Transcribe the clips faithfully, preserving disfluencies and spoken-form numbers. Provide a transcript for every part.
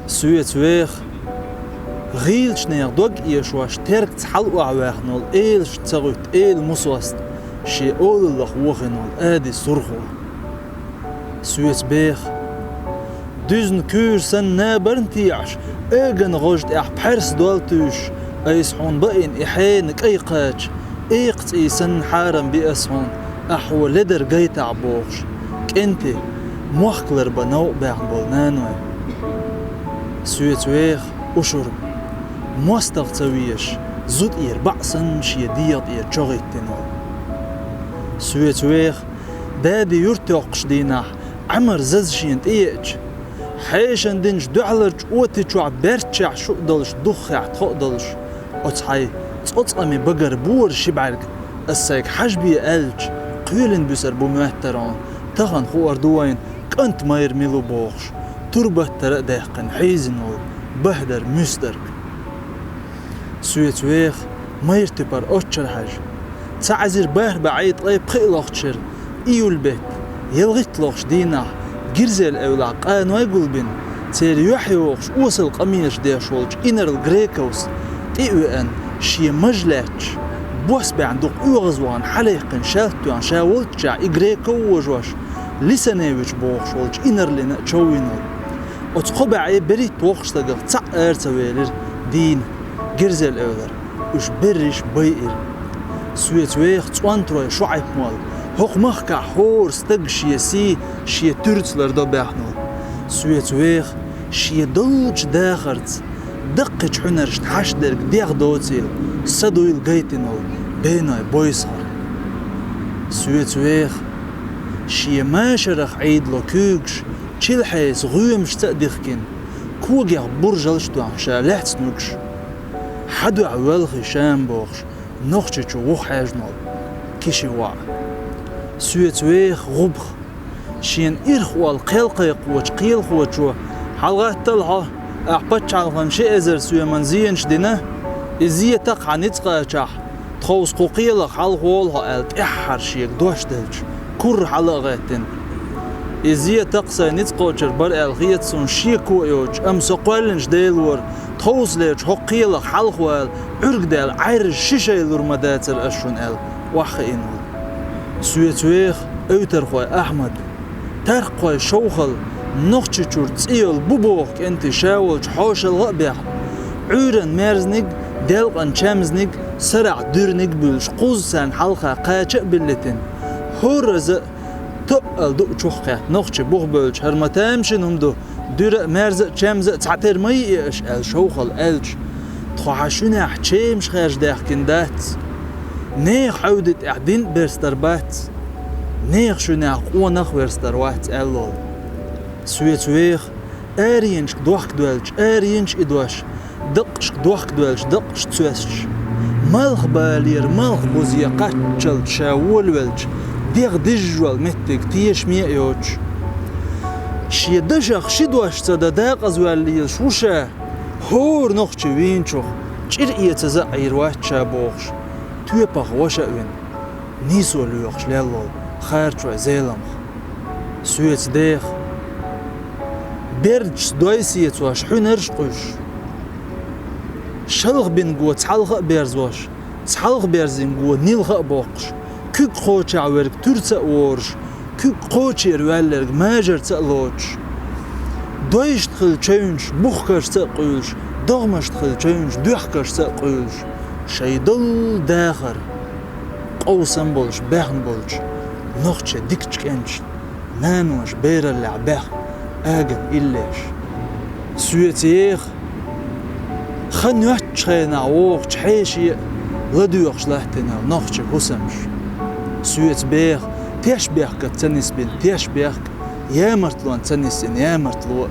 Соьца веха гӀийлачу нехан дог эшош, теркаца хьалаохьаваьхна волу, элашна ца гӀуьтту эла Мусоста шен олаллах вохийна волу Ади Сурхо. Соьца беха дуьзна куьйра санна набарна теӀаш, эган гӀожа тӀехь пхьаьрс дол туьйсуш, айса хьуна баийна и хьенан кӀай кхача, экха цӀий санна хьарам би ас хьуна, ахь хьо ледар гайтахь бохуш, кӀентий, мохк ларбан новкъа баьхна болу наной. Соьца веха ушурма, мостагӀа ца везаш, зуда тӀера баӀ санна шен дегӀа тӀера чо гӀиттина волу. Соьца веха дади юрт йоккхуш дийнахь, Ӏамар заза шена тӀееача, хьешан динчу дуьхьаларчу оти чохь баьрччехь шу а долуш, духхехь тхо а долуш, оцу хьайн цӀоцкъаме багара бора ши бӀаьрг, ас сайга хьажа бе аьлча, кхоьлина буьсар бу моьттар хьуна, тахана хуур ду вайна, кӀант майра мила ву бохуш, турбаттара а даьккхина хьийзина волу баьхдар муьстарг. Соьца веха майра типар оццу шарахь хьажа. Ца Ӏаьзира бархӀ бӀе ткъе пхи а лохчу шеран июль беттан ялхитта лохучу дийнахь Гирзел-Эвлахь къаной гулбина, церан юьхь йохуш, осал къамелаш деш волчу инарла Грековс тӀе а веана, шен маж лаьтташ, бос баьхьна дукха оьгӀазвахана хьалаяккхина шаьлта тоьхна ша волччехь и Греков вожош, Лисаневич бохуш волчу инарлина а човвина волу. Оцу кхо бӀе берхӀитта воккхачу стагах цхьаъ ара ца велира дийна, Гирзел-Эвлара. Уьш берриш байира. Соьца веха цӀонтарой шо Ӏепмол, хӀокху махкахь хӀора стаг шен сий, шен туьрца лардо баьхна волу. Соьца веха шен долчу дахарца, даккхийчу хьуьнаршна хьашт дерг дегӀ доцийла, са дуйла гайтина волу Беной Бойсхар. Соьца веха шен машарах Ӏийдало куьйгаш чилхьеса гӀоьмашца а дихкина, когех буржалш а тоьхна ша лаьцна вуьгуш, хьан дуьхьа воьлхий Шам бохуш, Нохчийчу вуха хьаьжна волу Киши воӀ. Соьца веха гӀубах, шена ирх олу кхел кхайкхочу кхелахочо: «ХьалагӀаттал хьо, ахь пачхьалкхана ши эзар соьман зенаш дина, и зе такха хьан ницкъ кхачахь, тховса кху кхелах хьалхаволу хьо», аьлла, тӀаьххьара шега дош делча, кура хьала а гӀеттина. И зе такха сайн ницкъ кхочур бара аьлла хета суна шеко а йоцуш, амма со кхоьллинчу Делора, тховсалерчу хӀокху кхелах хьалхавала, Ӏуьрг даьлла Ӏаьржа ши шай лур ма дацара ас шуна аьлла, охьахиъна волу. Соьца веха Эвтархой Ахьмад, Таркхой Шовхал, Нохчийчуьра цӀе йолу бу боху кӀентий ша волчу хьошалгӀа а бехна, Ӏуьйранна мерзаниг, делкъана чемзаниг, сарахь дуьраниг а буьллуш, кхузза царна хьалха кхача а биллийтина, хӀорраза а тоъал дуъ чухкхетта нохчий бух бевлча, хӀара ма тамашийна хӀума ду, дуьра а, мерза а, чемза а цхьатера ма йиъ аша аьлла, Шовхал аьлча, тхо хьан шуьнехь чемаш хаьржа даьхкина дац. Нехан хьевди тӀехь дин а берстар бац. Нехан шуьнехь къонах а верстар вац аьлла волу. Соьца веха аренашка дохка доьлча аренаш и дош, дакъашка дохка доьлча дакъаш цоьсташ, малхбалера малхбузе кхаччалц ша волавелча, дегӀ дижжол меттиг тешаме а йоцуш, шен дашах ши дош ца дан дакъазваьллийлаш ву ша, хӀора нохчи вийначух чӀир эцаза а Ӏийр вац ша бохуш, тоьпах ваша а вина, нийсо лоьхуш лелла волу Харчой Зеламха. Соьца деха бердашца дой сецош, хьуьнарш а къуьжуш, шалха бинго цхьалха а берзош, цхьалха берзинго нилха а боккхуш, куьг кхочехь верг туьрца а воруш, куьг кхочера ваьлларг мажарца а лоцуш, дойшна хилла чевнаш бухкаршца а къуьйлуш, догӀмашна хилла чевнаш доьхкаршца а къуьйлуш, шайн долу дахар къовсам болуш баьхна болчу нохчийн дикачу кӀенташна наноша бераллехь баьхна аган иллеш. Соьца еха хан йоцчу хенахь вогӀучу хьеше а ладоьгӀуш латтина нохчийн хӀусамаш. Соьца беха тешнабехкаца ца нисбина тешнабехк а, ямартлонца ца нисйина ямартло а.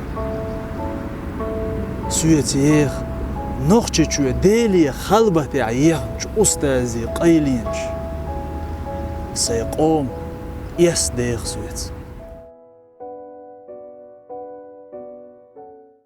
Соьца еха Нохчийчоь Деле халбатехь ехначу устазийн къайленаш. Сайн къоман эс деха соьца.